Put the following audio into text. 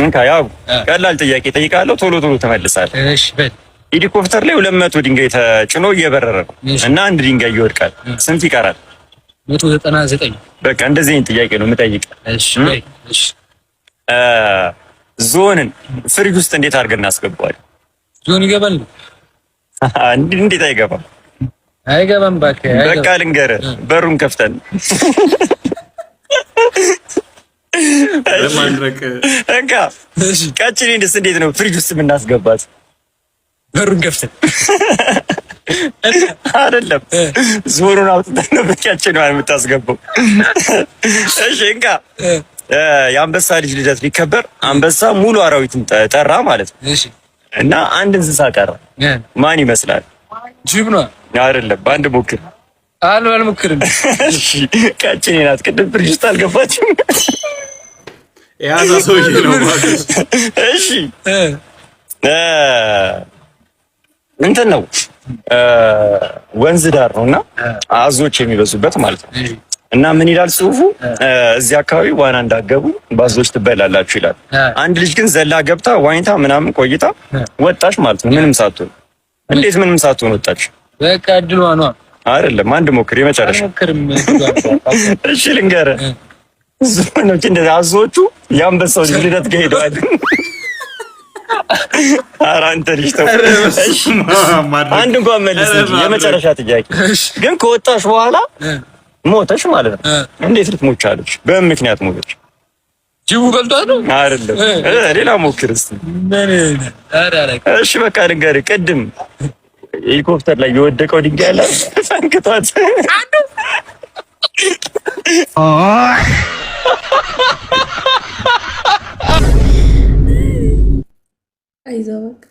እንካ ያው ቀላል ጥያቄ ጠይቃለሁ፣ ቶሎ ቶሎ ትመልሳለህ። እሺ በል። ሄሊኮፕተር ላይ 200 ድንጋይ ተጭኖ እየበረረ ነው እና አንድ ድንጋይ ይወድቃል። ስንት ይቀራል? 199። በቃ እንደዚህ አይነት ጥያቄ ነው የምጠይቅህ። እሺ በል። እሺ። ዝሆንን ፍሪጅ ውስጥ እንዴት አድርገን እናስገባዋለን? ዝሆን ይገባል? እንዴት አይገባም? አይገባም እባክህ። በቃ ልንገርህ፣ በሩን ከፍተን። ለማድረቅ። እንካ፣ ቀጭኔንስ እንዴት ነው ፍሪጅ ውስጥ የምናስገባት? በሩን ከፍተን። አይደለም፣ ዞሩን አውጥተን ነው በቀጭኔዋን የምታስገባው። እሺ እንካ፣ የአንበሳ ልጅ ልደት ሊከበር አንበሳ ሙሉ አራዊትን ጠራ ማለት ነው። እና አንድ እንስሳ ቀረ። ማን ይመስላል? ጅብ ነው። አይደለም፣ በአንድ ሞክር። አልሞክርም። እሺ ቀጭኔ ናት። ቅድም ፍሪጅ ውስጥ አልገባችም። የያዘ ሰውዬ ነው። እሺ፣ እንትን ነው፣ ወንዝ ዳር ነው እና አዞች የሚበዙበት ማለት ነው። እና ምን ይላል ጽሁፉ? እዚህ አካባቢ ዋና እንዳገቡ በአዞች ትበላላችሁ ይላል። አንድ ልጅ ግን ዘላ ገብታ ዋኝታ ምናምን ቆይታ ወጣች ማለት ነው፣ ምንም ሳትሆን። እንዴት ምንም ሳትሆን ወጣች? በቃ እድሏ ነው። አይደለም፣ አንድ ሞክር፣ የመጨረሻ። እሺ ልንገርህ፣ ዝሆኖች እንደዚህ አዞዎቹ የአንበሳው ልጅ ልደት ጋር ሄደዋል። ኧረ አንተ ልጅ ተው። አንድ እንኳን መልስ እንጂ፣ የመጨረሻ ጥያቄ ግን ከወጣሽ በኋላ ሞተሽ ማለት ነው። እንዴት ልትሞች አለች? በምን ምክንያት ሞተች? ጅቡ በልቷት ነው። አይደለም፣ ሌላ ሞክር እስኪ። እሺ በቃ ልንገርህ፣ ቅድም ሄሊኮፕተር ላይ የወደቀው ድንጋይ አለ፣ ፈንክቷት። አይዞህ በቃ።